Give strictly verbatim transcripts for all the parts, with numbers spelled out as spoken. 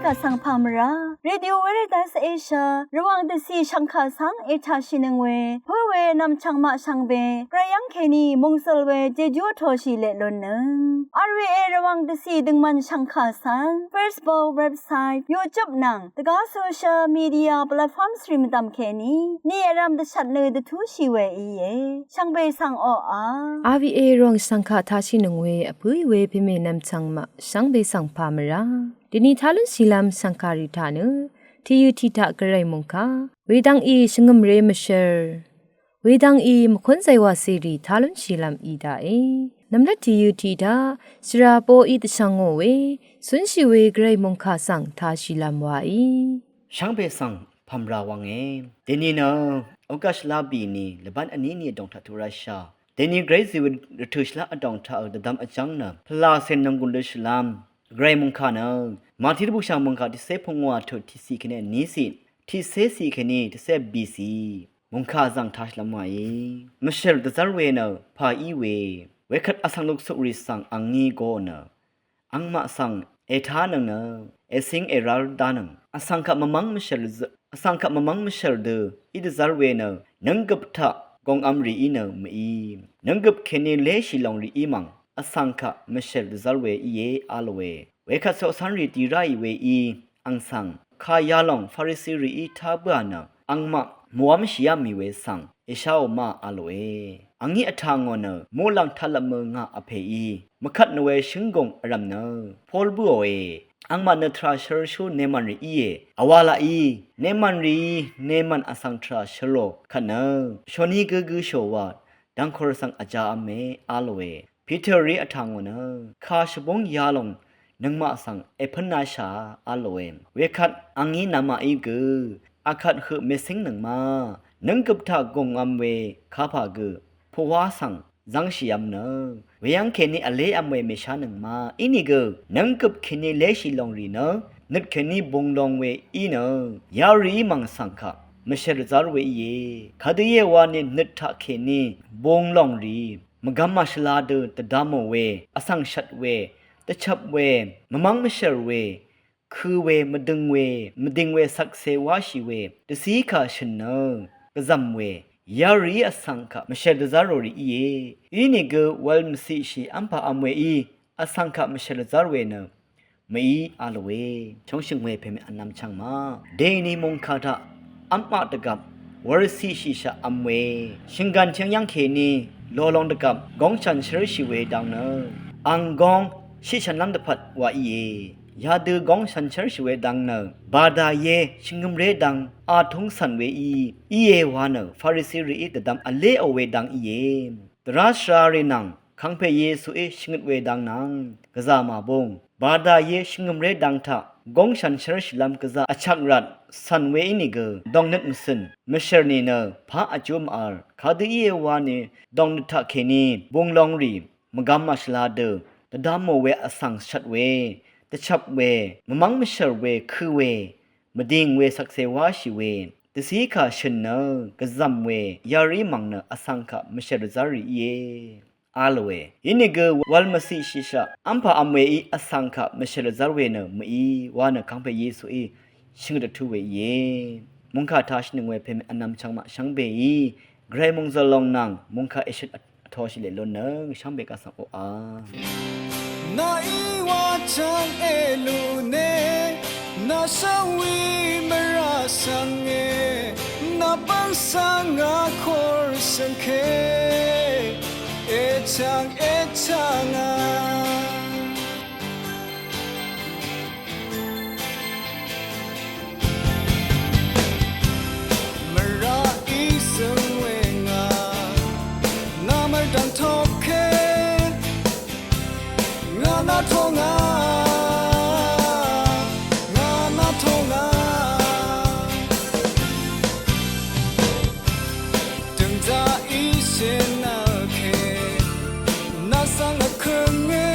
Vsvng pà mvrá Radio Veritas Asia Rvwàng dvcì shvngkà svng ètàshìnøng we pǿ we nv̀mchv̀ng maq shvngbe gvray yv́ng kèní mòngsøl we jejú vtoshì leq lunnøng. R V A Rvwàng dvcì døngmvn shvngkà svng Facebook, website, YouTube nvng dvgá social media platforms rì mvdv̀m kèní ni vrv̄m dvshvt nø dvtúshì we íe. Shvngbe svng oqà. R V A Rvwàng shvngkà tashìnøng we vpǿì we pèmè nv̀mchv̀ng maq shvngbe svng pà mvrá dvni tá lúnshìlv́m shv̀ngkàrì taq nø tìyø̀ tiq taq gvray mòngkà wedvng í shvngø̀mré mvshv̀r wedvng í mvkún zaywà cèrì tá lúnshìlv́m í daqe. Nv̀mlvt tìyø̀ tiq taq shvrà poqí dvshvngò we cúnshì we gvray mòngkà svng tāshìlv́m waí shvngbe svng pà mvrá wvnge. Dvni nø August lá bìni lvbán vní ni vdòng taq tuq rvshà dvni gvray zì we rvtø̀ shvlá vdòng taq dvdvm vjv́ng nø pvlacè nònggùn dø shvlv́m gvray mòngkà nø Màtí dvbùshà mòngkà tiqcé pungwà tut tiqcì kèní vnícì tiqcé cì kèní tiqcé bìcì mòngkà zvng tāshìlv́m wàí mvshv̀r dvzv́r we nø pà í we wekvt vsvng luksukrì svng angí goò nø angmaq svng ètánøng nø ècíng èrv́l dánøng. Vsvng kaq mvmv́ng mvshv̀r dø í dvzv́r we nø nǿnggøp taq gòngvm rìí nø mví nǿnggøp kèní léshì lòng rìí mv̀ng vsvng kaq mvshv̀r dvzv́r we íe a lòe. Wekvt coqcv́nrì dì ráì weí ang svng kà yalòng Farisi rìí tá bǿà nø angmaq mvwv́mshìá mì we svng èsháò ma a lòe. Angí vtà ngò nø muqlàng taqlvpmø ngà vpèí mvkvt nòe shǿnggùng vrv̀m nø pól bǿòe. Angmaq nø tvrà shølshú nemàn rì íe. Vwalaqí nemàn rìí nemàn vsvng tvrà shølò kvt nø shòní gǿgǿshò wa dv̀ngkùr svng vjāv̄me a lòe. Piter rí vtà ngò nø kà shvbúng yalòng nøngmaq svng èpǿnashà a lòe. Wekvt angí namaqí gø akvt høq mècíngnøng ma nǿnggøp taq gòngvm we kapà gø pvwá svng zv́ngshìvm nø weyv́ng kèní vlévm we mèshánøng ma. Ínìgø nǿnggøp kèní léshì lòng rì nø nøt kèní bung long we í nø yarìí mv̀ng svng kaq mvshv̀r dvzv́r we íe. Kadø íe wani nøt taq kèní bung lòng rì mvgvm màshvla dø dvdvmò we vsvng shvt we dvchvp we mvmv́ng mvshv̀r we kø̄ we mvdøng we mvdìng we shvkse wáshì we dvcíkà shø̀n nø gvzv̀m we yarìí vsvng kaq mvshv̀r dvzv́r rò rì íe. Ínìgø wv̄l mvciqshì v́mpà v̄m weí vsvng kaq mvshv̀r dvzv́r we nø mví a lòe. Chóngshø̀ng we pèmè vnvm chvngmaq dèni mòngkà taq v́mmaq dvgvp wurciqshìshaq v̄m we shø̀nggàn tyv́ng yv́ng kèní lòlong dvgvp góng shànshér shì we dang nø ang góng shiqshv̀nlv́m dvpvt wa íe. Yadø góng shànshér shì we dang nø bàdàìe shvngø̄mré dang atúng cv̀n weí íe wa nø Farisi rìí dvdvm vléò we dang íe. Dvrá shvrarì nvng kangpè Yesuí shvngøt we dang nvng gvzà màbúng bàdàìe shvngø̄mré dang taq góng shànshér shìlv́m gvzà vchak rvt cv̀n we ínìgø dòngnøt mvcø̀n mvshv̀r nìnø pà vjú mvvl. Kadø íe wani dòngnøt taq kèní bung long rì mvgvm màshvla dø dvdvmò we vsvng shvt we dvchvp we mvmv́ng mvshv̀r we kø̄ we mvdìng we shvkse wáshì we dvcíkà shø̀n nø gvzv̀m we yarìí mv̀ng nø vsvng kaq mvshv̀r dvzv́r rì íe a lòe. Ínìgø wv̄l mvciqshìshaq v́mpà v̄m weí vsvng kaq mvshv̀r dvzv́r we nø mví wa nø kangpè Yesuí shvngøt dvtú we íe. Mòngkà tashìnøng we pèmè vnvm chvngmaq shvngbeí gvray mòngzø̀l lòng nvng mòngkà èshøt vtoshì leq lunnøng shvngbe kaq svng oqà. Nàí wa chvng èlune nà shvwi mvrà svnge nà bvng svng akor svngke èchvng èchvng a. Mvrà í svng we ngà nà mvrdv̀ng toke ngà nà tongà ngà nà tongà dø̀ngzà í shènvke nà svng vkønge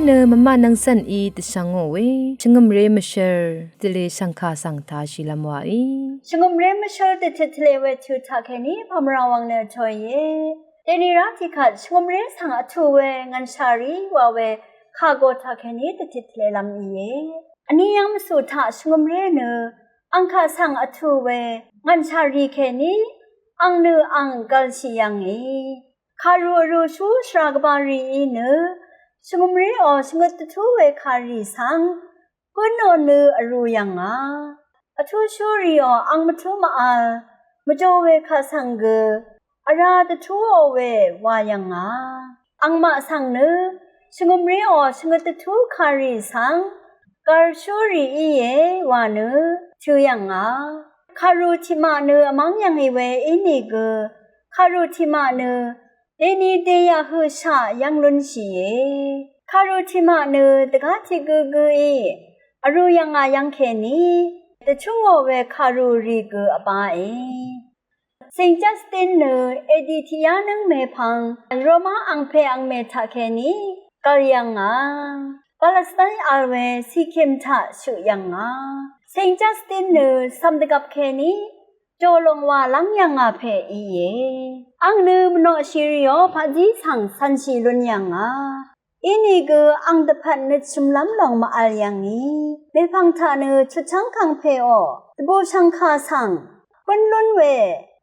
Nø mvmà nvng cv̀n í dvshvngò we shvngø̀mré mvshv́r dvlē shv̀ngkà svng tāshìlv́m wàí. Shvngø̀mré mvshv́r dvtøt tvlē we tø taqkèní pàmvrà wvng nø tø̀ìe. Dèní rá tiqkvt shvngø̀mré svng vtù we ngv̀nshà rì wa we kàgø taqkèní dvtøt tvlēlv́m íe. Vní yv́ng mvsù taq shvngø̀mré nø ang kaq svng vtù we ngv̀nshà rì kèní ang nø ang gv̄lshì yv̀ngì. Kàrù vrūshú shvrà gvbā rìí nø shvngø̀mré ò shvngøt dvtú we kàrì svng gǿnò nø vrū yv̀ngà. Vtúshú rìò ang mvtú mvvl mvjò we kaq svng gø vrá dvtúò we wa yv̀ngà. Angmaq svng nø shvngø̀mré ò shvngøt dvtú kàrì svng gv̀rshú rì íe wa nø tø̄ yv̀ngà. Kàrù tiqmaq nø vmv́ng yv̀ngì we ínìgø kàrù tiqmaq nø dèní dèyaq høqshaq yv́ng lúnshìe. Kàrù tiqmaq nø dvgá tiq gǿgǿí vrū yv̀ngà yv́ng kèní dvchúngò we kàrù rì gø vbāe. Saint Justin nø edi tiqyá nǿng mèpvng Roma angpè angmè taqkèní gv̀l yv̀ngà. Palestine vl we Sikim taq shøq yv̀ngà. Saint Justin nø cv̀m dvgvp kèní jòlòng wà lv́ng yv̀ngà pè íe. Ang nø mvnoqshì rìò paqzí svng cv̀nshì lún yv̀ngà. Inìgø ang dvpvt nøt shø̀mlv́m lòng mvvl yv̀ngì. Mèpvng taq nø chutchv́ng kàngpèò dvbùshv̀ngkà svng bǿn lún we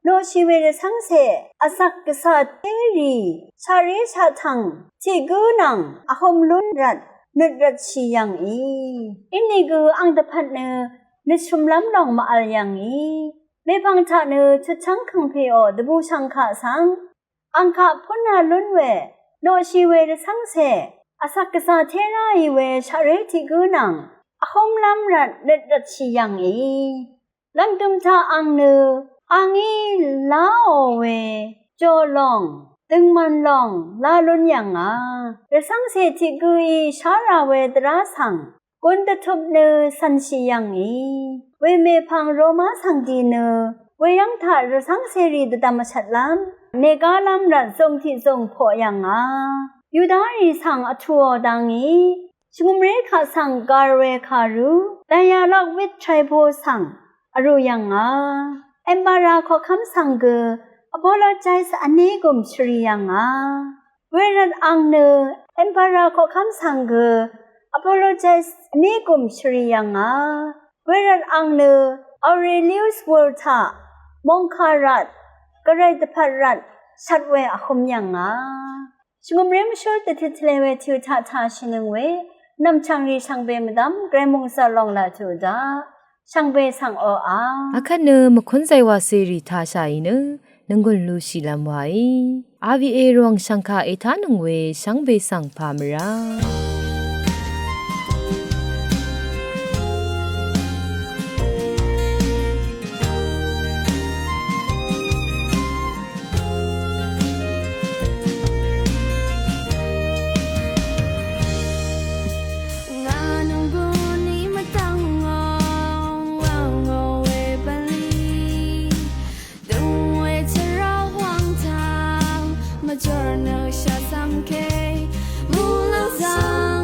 noqshì we rvcv́ngcè vzvk gvcà térì shaqré shaqtv̀ng tiq gǿ nvng vhø̄m lún rvt nøt rvtshì yv̀ngì. Inìgø ang dvpvt nø nøt shø̀mlv́m lòng mvvl yv̀ngì. Mèpvng taq nø chutchv́ng kàngpèò dvbùshv̀ngkà svng ang kaq púnra lún we noqshì we rvcv́ngcè vzvk gvcà té ráì we shaqré tiq gǿ nvng vhǿmlv́m rvt nøt rvtshì yv̀ngì. Lv̀ngdø̀m taq ang nø angí láò we jòlòng døngman lòng lá lún yv̀ngà. Rvcv́ngcè tiq gǿí shá rà we dvrá svng gún dvtup nø cv̀nshì yv̀ngì. Wemèpvng Roma svng dì nø weyv́ng taq rvcv́ngcèrì dvdv̀m vshvtlv́m nègálv́m rvt zùng tiqzùng poq yv̀ngà. Yudarì svng vtùò dangí shvngø̀mré kaq svng gv̀r we kàrú Dialogue with Tribal svng vrū yv̀ngà. Emperor koqkv́m svng gø apologize vní gùm shvrì yv̀ngà. Wervt ang nø Emperor koqkv́m svng gø apologize vní gùm shvrì yv̀ngà. Wervt ang nø Aurelius wur taq mòngkà rvt gvray dvpvt rvt shvt we vhø̄m yv̀ngà. Shvngø̀mré mvshǿl dvtøt tvlē we tø taq tāshìnøng we nv̀mchv̀ngrì shvngbe mvdv́m gvray mòngzv̀r lòng laq tø daq shvngbe svng oqà. Akvt nø mvkúnzay wàcèrì tāshàì nø nònggùn lushìlv́m wàí. R V A Rvwàng shv̀ngkà ètánøng we shvngbe svng pà mvrá. Ngà nònggùn í mvdv̀ng ngò, ngò we bv̀nlì. Døng we tvrá hwang taq, mvjor nø shaqcv̀m ke, muqlàng zv̀ng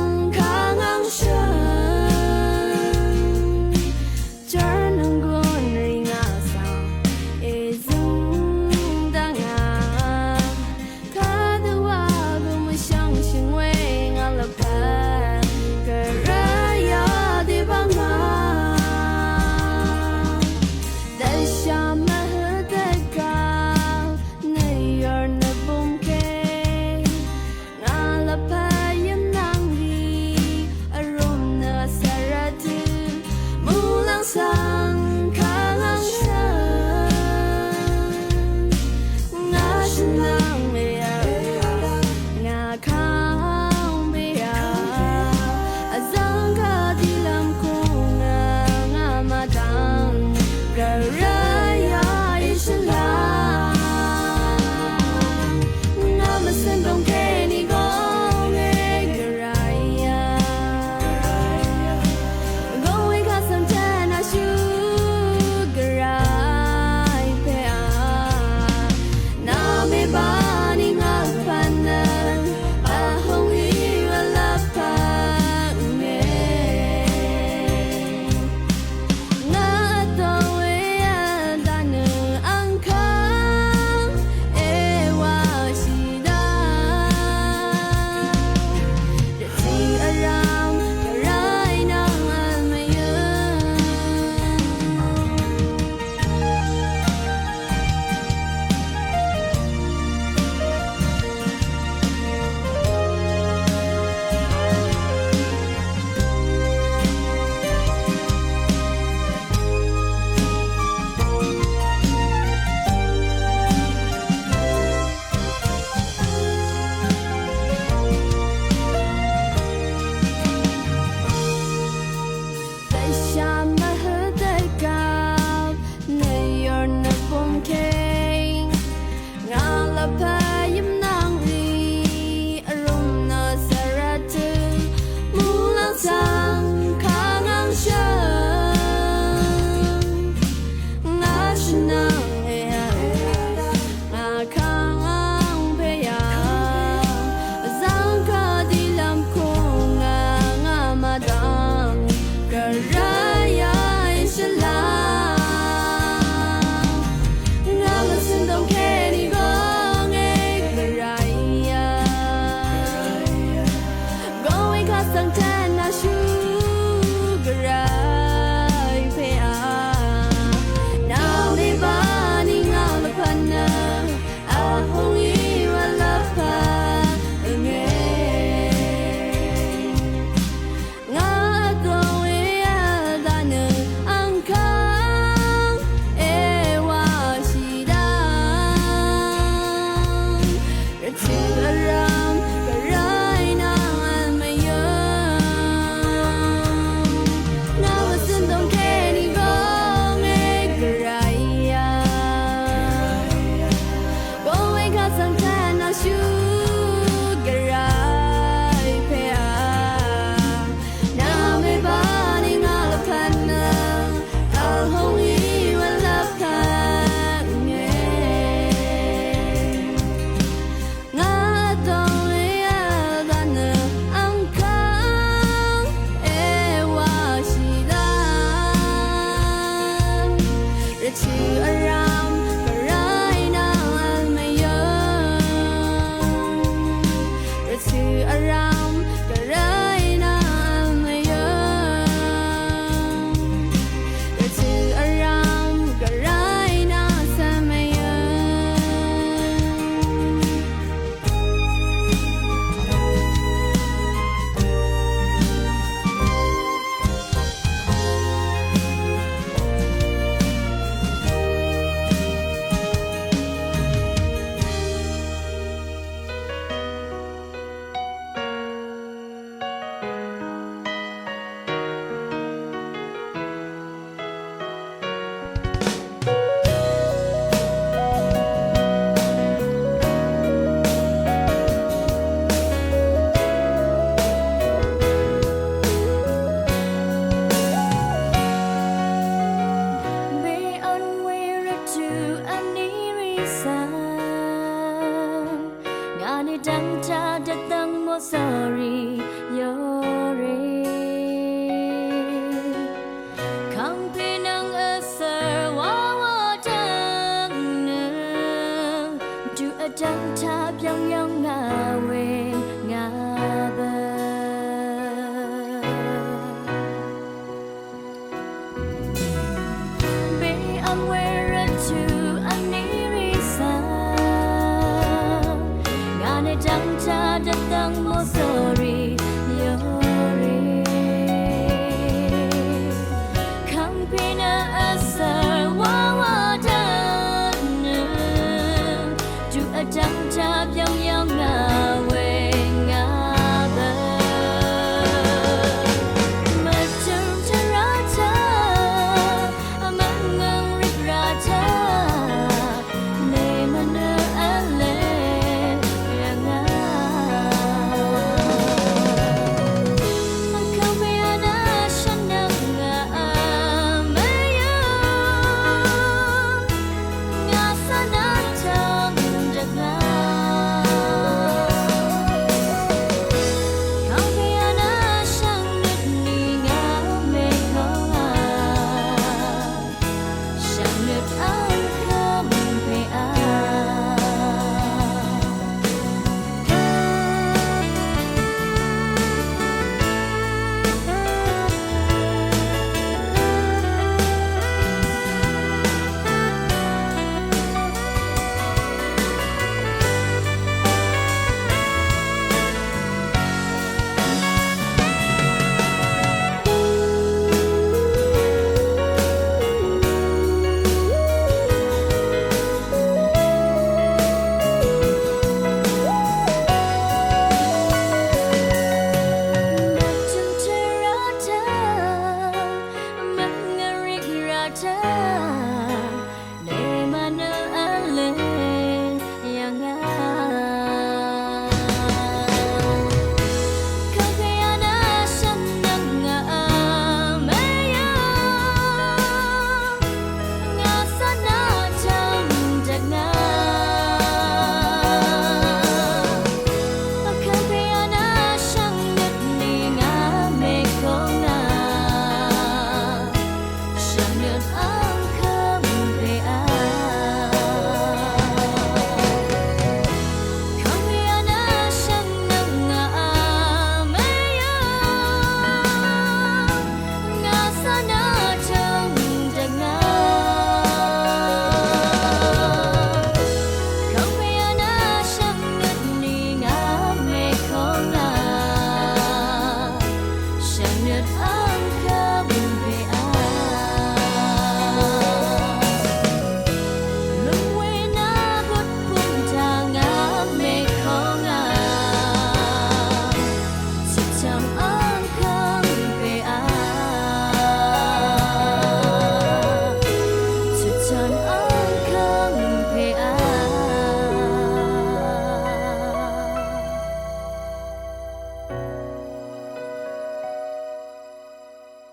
Shall